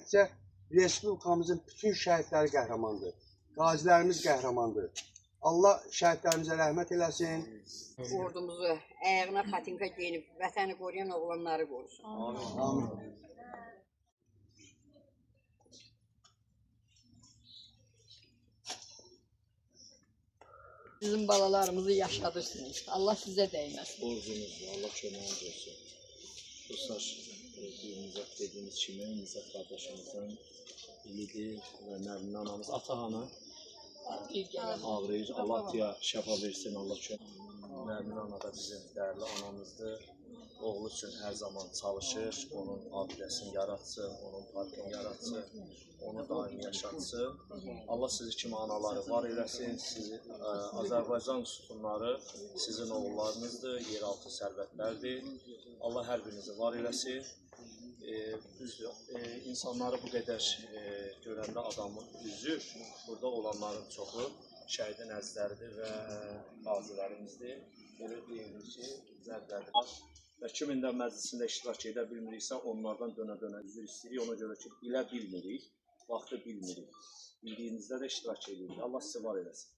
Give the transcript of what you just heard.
Təkcə Respublikamızın bütün şəhidləri qəhrəmandır. Qazilərimiz qəhrəmandır. Allah şəhidlərimizə rəhmət eləsin. Ordumuzu ayağına patinka geyinib vətəni qoruyan oğlanları qorusun. Amin. Bizim balalarımızı yaşadırsınız. Allah sizə dəyməsin. Borcumuzdur. Allah köməyiniz olsun. Dostlar, bir Nizat dediyimiz kimi Nizat qardaşımızın ilidir və Nərmin anamız Atahanı Bir gələn. ağrıyır. Allah deyə şəfa versin, Allah kömək. Nərmin ana da bizim dəyərli anamızdır. Oğlu üçün hər zaman çalışır, onun abidəsini yaratsın, onun parkını yaratsın, onu daim yaşatsın. Allah sizi kimi anaları var eləsin, sizi Azərbaycan sütunları sizin oğullarınızdır, yeraltı sərvətlərdir. Allah hər birinizi var eləsin. Düzdür, insanları bu qədər görəndə adamı üzür. Burada olanların çoxu şəhidin əzizləridir və qazilərimizdir. Elə deyilir ki, zərblədir. Və kimin də məclisində iştirak edə bilmiriksə, onlardan dönə-dönə üzr istəyirik. Ona görə ki, bilə bilmirik, vaxtı bilmirik. Bildiyimizdə də iştirak edirik. Allah sizi var eləsin.